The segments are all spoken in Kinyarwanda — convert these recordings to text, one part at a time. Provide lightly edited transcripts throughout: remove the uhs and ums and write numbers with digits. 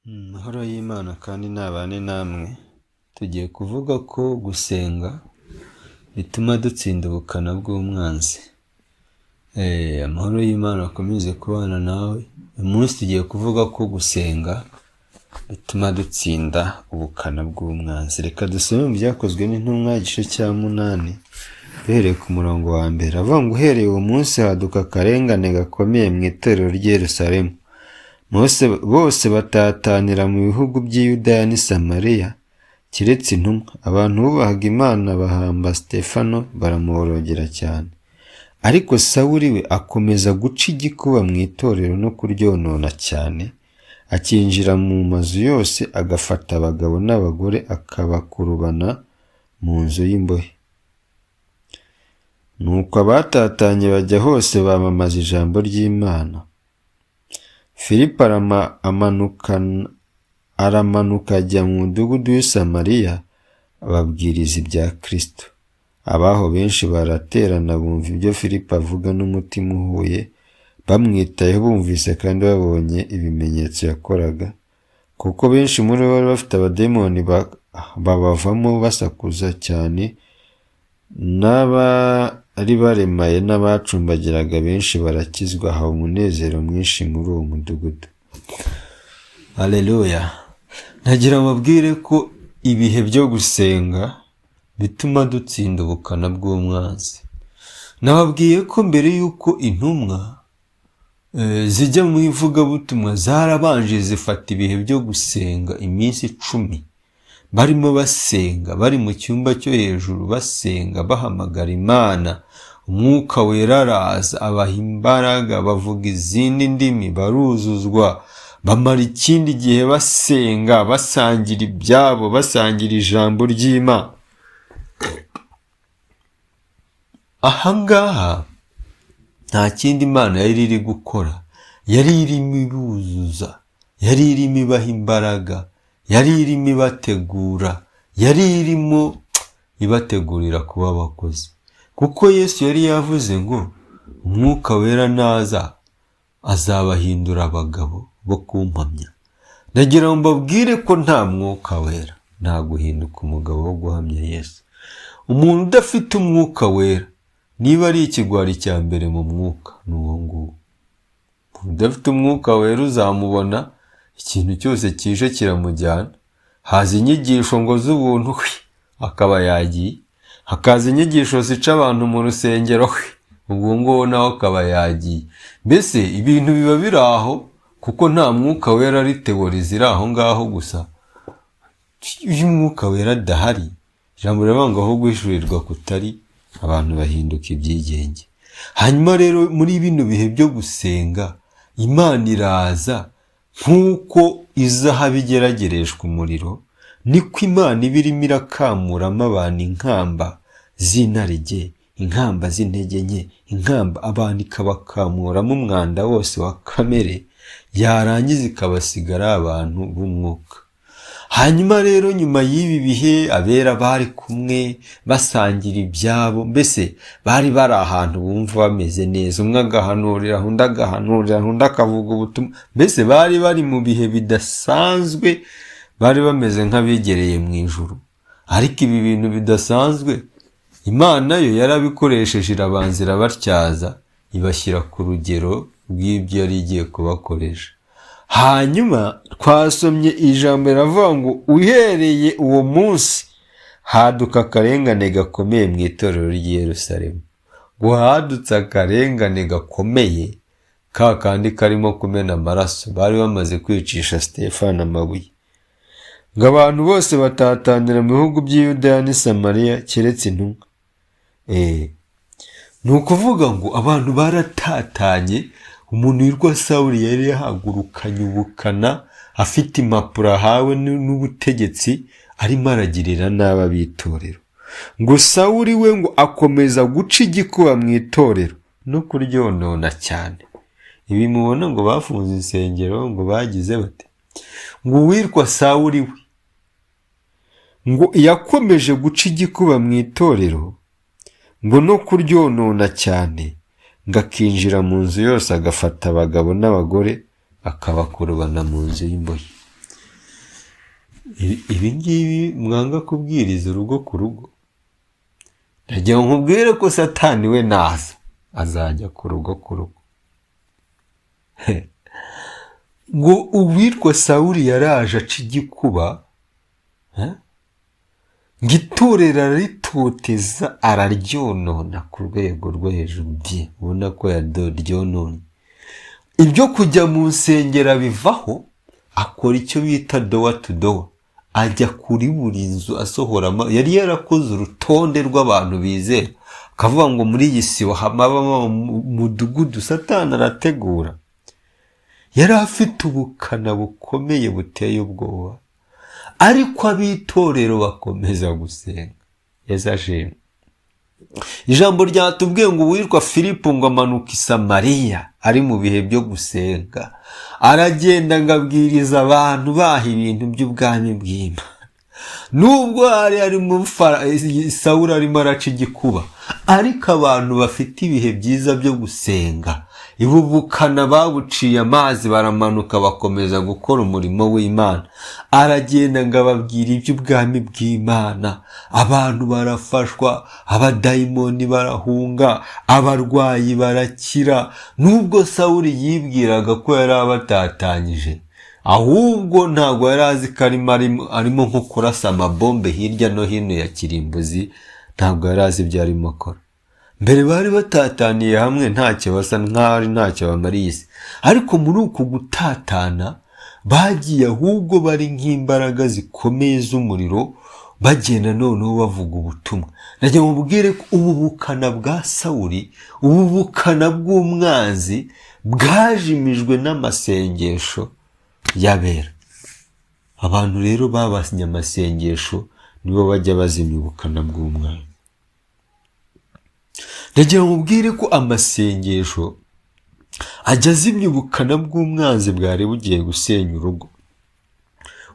Amahoro y'Imana kandi nabane namwe, tugiye kuvuga ko gusenga bituma dutsinda ubukana bw'umwanzi. Amahoro y'Imana akomeze kubana nawe, uyu munsi tugiye kuvuga ko gusenga bituma dutsinda ubukana bw'umwanzi. Reka dusome mu Byakozwe n'Intumwa igice cya 8, duhereye ku murongo wa mbere. Avuga ngo uhereye uwo munsi haduka akarengane gakomeye mu itorero ry'i Yerusalemu. Bose batatanira mu bihugu by'i Yudaya n'i Samariya, keretse intumwa. Abantu bubahaga Imana bahamba Sitefano baramuborogera cyane. Ariko Sawuli we akomeza guca igikuba mu itorero no kuryonona cyane, akinjira mu mazu yose agafata abagabo n'abagore akabakurubana mu nzu y'imbohe. Nuko abatatanye bajya hose bamamaza ijambo ry'Imana. Filipo aramanuka ajya mu mudugudu w'i Samariya ababwiriza ibya Kristo. Abaho benshi baraterana bumva ibyo Filipo avuga n'umutima uhuye, bamwitayeho bumvise kandi babonye ibimenyetso yakoraga, kuko benshi muri bo bari bafite abadayimoni babavamo basakuza cyane, n'abari baremaye n'abacumbagiraga benshi barakizwa, haba umunezero mwinshi muri uwo mudugudu. Haleluya! Nagira mubwire ko ibihe byo gusenga bituma dutsinda ubukana bw'umwanzi. Nababwiye ko mbere y'uko intumwa zijya mu ivugabutumwa zarabanje zifata ibihe byo gusenga iminsi 10. Barimo basenga, bari mu cyumba cyo hejuru basenga, bahamagara Imana. Umwuka wera araza abaha imbaraga, bavuga izindi ndimi, baruzuzwa, bamara ikindi gihe basenga, basangira ibyabo, basangira ijambo ry'Imana. Ahangaha nta kindi Imana yari iri gukora, yari irimo ibuzuza, yari irimo ibaha imbaraga, yari irimo ibategura, yari irimo ibategurira kuba abakozi. Kuko Yesu yari yavuze ngo umwuka wera naza azabahindura abagabo bo kumpamya. Ndagira ngo mbabwire ko nta mwuka wera, nta guhinduka umugabo wo guhamya Yesu. Umuntu udafite umwuka wera, niba ari ikigwari cya mbere mu mwuka, ni uwo nguwo. Umuntu udafite umwuka wera uzamubona, ikintu cyose kije kiramujyana. Haza inyigisho ngo z'ubuntu, akaba yagiye. Hakaza inyigisho zica abantu mu rusengero, ubwo nguwo nawe akaba yagiye. Mbese ibintu biba biri aho, kuko nta mwuka wera ari tewori ziri aho ngaho gusa. Iyo umwuka wera adahari, ijambo riravuga ngo aho guhishurirwa kutari, abantu bahinduka ibyigenge. Hanyuma rero muri bino bihe byo gusenga, Imana iraza nk'uko izahabu igeragereshwa umuriro, niko Imana iba irimo irakamuramo abantu inkamba z'inarijye, inkamba z'intege nke, inkamba abantu ikabakamuramo umwanda wose wa kamere, yarangiza ikabasigara abantu b'umwuka. Hanyuma rero nyuma y'ibi bihe abera bari kumwe basangira ibyabo, mbese bari bari ahantu bumva bameze neza, umwe agahanurira undi agahanurira undi akavuga ubutumwa, mbese bari bari mu bihe bidasanzwe, bari bameze nk'abigereye mu ijuru. Ariko ibi bintu bidasanzwe Imana yo yarabikoresheje, irabanza irabatyaza, ibashyira ku rugero rw'ibyo yari igiye kubakoresha. Hanyuma twasomye ijambo riravuga ngo uhereye uwo munsi haduka akarengane gakomeye mu itorero ry'i Yerusalemu. Ngo hadutse akarengane gakomeye, ka kandi karimo kumena amaraso, bari bamaze kwicisha Sitefano amabuye. Ngo abantu bose batatanira mu bihugu by'i Yudaya n'i Samariya keretse intumwa. Ni ukuvuga ngo abantu baratatanye. Umuntu witwa Sawuli yari yahagurukanye ubukana, afite impapuro ahawe n'ubutegetsi, arimo aragirira nabi ab'itorero. Ngo Sawuli we ngo akomeza guca igikuba mu itorero no kuryonona cyane. Ibi mubona ngo bafunze insengero, ngo bagize bate, ngo uwitwa Sawuli we ngo yakomeje guca igikuba mu itorero ngo no kuryonona cyane, ngo akinjira mu nzu yose agafata abagabo n'abagore akabakurubana mu nzu y'imbohe. Ibi ngibi mwanga kubwiriza urugo ku rugo, ndagira ngo nkubwire ko Satani we naza azajya ku rugo ku rugo. Ngo uwitwa Sawuli yaraje aca igikuba, ngo itorero araritoteza, araryonona ku rwego rwo hejuru bye, ubona ko yaryononye. Ibyo kujya mu nsengero abivaho, akora icyo bita door to door, ajya kuri buri nzu asohoramo. Yari yarakoze urutonde rw'abantu bizera, akavuga ngo muri iyi sibo habamo mudugudu. Satani arategura, yari afite ubukana bukomeye buteye ubwoba, ariko ab'itorero bakomeza gusenga. Yesu ashimwe. Ijambo ryatubwiye ngo uwitwa Filipo ngo amanuka i Samariya ari mu bihe byo gusenga, aragenda ngo abwiriza abantu baha ibintu by'ubwami bw'Imana. Nubwo hari harimo Sawuli arimo araca igikuba, ariko abantu bafite ibihe byiza byo gusenga, ibubukana babuciye amazi, baramanuka bakomeza gukora umurimo w'Imana. Aragenda ngo ababwira iby'ubwami bw'Imana, abantu barafashwa, abadayimoni barahunga, abarwayi barakira. Nubwo Sawuli yibwiraga ko yari abatatanyije, ahubwo ntabwo yari azi ko arimo nko kurasa amabombe hirya no hino ya kirimbuzi, ntabwo yari azi ibyo arimo akora. Mbere bari batataniye hamwe, ntacyo basa nk'aho ari ntacyo bamariye isi, ariko muri uku gutatana bagiye ahubwo bari nk'imbaraga zikomeye z'umuriro, bagenda noneho bavuga ubutumwa. Ndagira ngo mubwire ko ubu bukana bwa Sawuli, ubu bukana bw'umwanzi bwajimijwe n'amasengesho y'abera. Abantu rero babasanye amasengesho nibo bajya bazimya ubukana bw'umwanzi. Ndagira ngo mubwire ko amasengesho ajya azimya ubukana bw'umwanzi bwari bugiye gusenya urugo,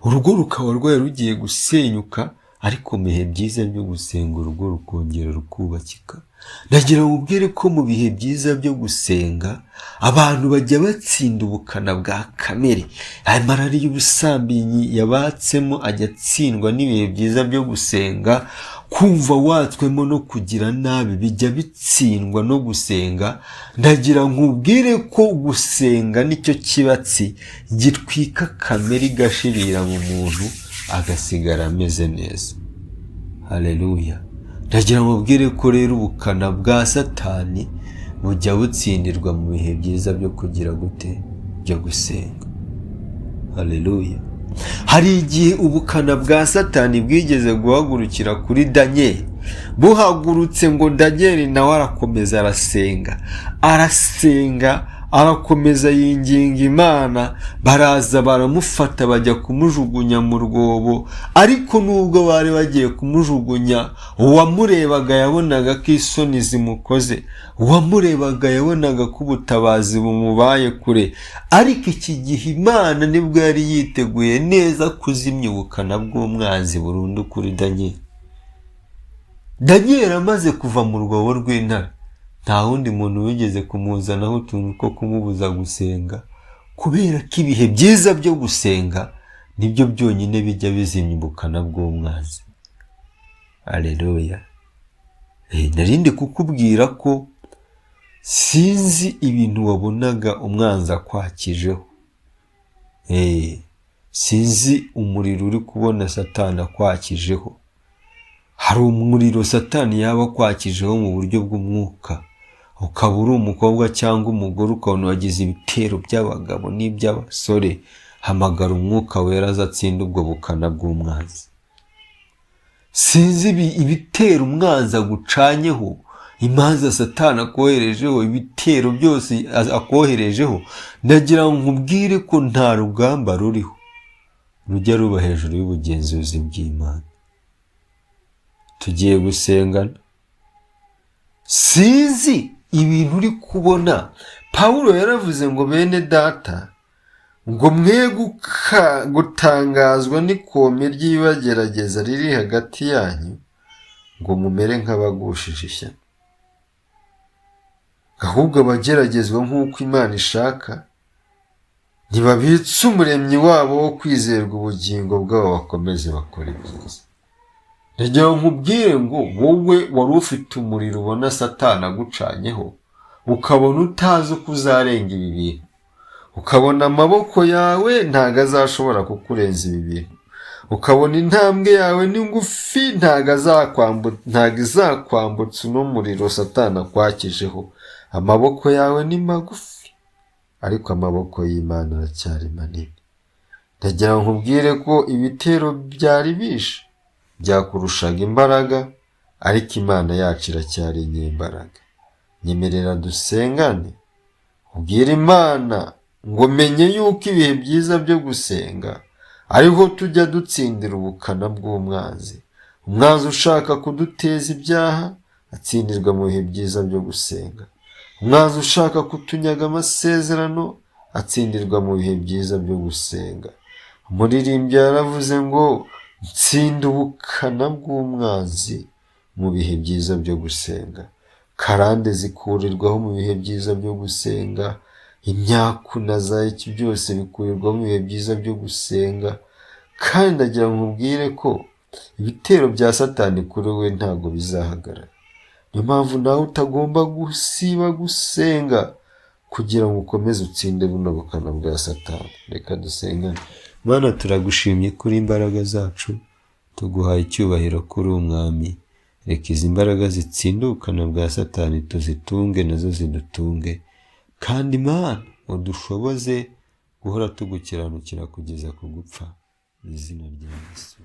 urugo rukaba rwari rugiye gusenyuka, ariko mu bihe byiza byo gusenga urugo rukongera rukubakika. Ndagira ngo mubwire ko mu bihe byiza byo gusenga abantu bajya batsinda ubukana bwa kamere. Amarari y'ubusambanyi yabatsemo ajya atsindwa n'ibihe byiza byo gusenga. Kumva watswemo no kugira nabi bijya bitsindwa no gusenga. Ndagira nkubwire ko gusenga nicyo kibatsi gitwika kamere igashirira mu muntu, agasigara ameze neza. Haleluya. Ndagira ngo mubwire ko rero ubukana bwa Satani bujya butsindirwa mu bihe byiza byo kugira gute? Byo gusenga. Haleluya. Hari igihe ubukana bwa Satani bwigeze guhagurukira kuri Daniyeli, buhagurutse ngo Daniyeli nawe arakomeza arasenga, arasenga, arakomeza yinginga Imana. Baraza baramufata bajya kumujugunya mu rwobo, ariko nubwo bari bagiye kumujugunya, uwamurebaga yabonaga ko isoni zimukoze, uwamurebaga yabonaga ko ubutabazi bumubaye kure. Ariko iki gihe Imana nibwo yari yiteguye neza kuzimya ubukana bw'umwanzi burundu kuri Daniyeli. Daniyeli amaze kuva mu rwobo rw'intare, nta wundi muntu wigeze kumuzanaho utuntu two kumubuza gusenga, kubera ko ibihe byiza byo gusenga nibyo byonyine bijya bizimya ubukana bw'umwanzi. Aleluya. Narindi kukubwira ko sinzi ibintu wabonaga umwanzi akwakijeho, sinzi umuriro uri kubona Satani akwakijeho. Hari umuriro Satani yaba akwakijeho mu buryo bw'umwuka, ukaba uri umukobwa cyangwa umugore, ukabona wagize ibitero by'abagabo n'iby'abasore. Hamagara Umwuka Wera aza atsinde ubwo bukana bw'umwanzi. Sinzi ibitero umwanzi agucanyeho, imanza Satani akoherejeho, ibitero byose akoherejeho. Ndagira ngo nkubwire ko nta rugamba ruriho rujya ruba hejuru y'ubugenzuzi bw'Imana. Tugiye gusengana. Sinzi ibintu uri kubona. Pawulo yaravuze ngo bene data, ngo mwe gutangazwa n'ikome ry'ibagerageza riri hagati yanyu, ngo mumere nk'abagushije ishyano, ahubwo abageragezwa nk'uko Imana ishaka Ntibabitse Umuremyi wabo wo kwizerwa ubugingo bwabo, bakomeze bakora ibyiza. Ndagira ngo nkubwire ngo wowe wari ufite umuriro ubona Satani agucanyeho, ukabona utazi uko uzarenga ibi bintu, ukabona amaboko yawe ntago azashobora kukurenza ibi bintu, ukabona intambwe yawe ni ngufi, ntago izakwambutsa uno muriro Satani akwakijeho. Amaboko yawe ni magufi, ariko amaboko y'Imana aracyari manini. Ndagira ngo nkubwire ko ibitero byari bishe byakurushaga imbaraga, ariko Imana yacu iracyari inyembaraga. Nyemerera dusengane, ubwire Imana ngo menye yuko ibihe byiza byo gusenga ariho tujya dutsindira ubukana bw'umwanzi. Umwanzi ushaka kuduteza ibyaha atsindirwa mu bihe byiza byo gusenga. Umwanzi ushaka kutunyaga amasezerano atsindirwa mu bihe byiza byo gusenga. Umuririmbyi yaravuze ngo ntsinda ubukana bw'umwanzi mu bihe byiza byo gusenga. Karande zikurirwaho mu bihe byiza byo gusenga, imyaku na za iki byose bikurirwaho mu bihe byiza byo gusenga. Kandi ndagira ngo nkubwire ko ibitero bya Satani kuri we ntabwo bizahagarara. Niyo mpamvu nawe utagomba gusiba gusenga kugira ngo ukomeze utsinde buno bukana bwa Satani. Reka dusengane. Mana, turagushimye kuri imbaraga zacu, tuguhaye icyubahiro kuri Umwami. Reka izi mbaraga zitsinda ubukana bwa Satani tuzitunge, nazo zidutunge. Kandi Mana, udushoboze guhora tugukiranukira kugeza ku gupfa. Mu izina rya Yesu.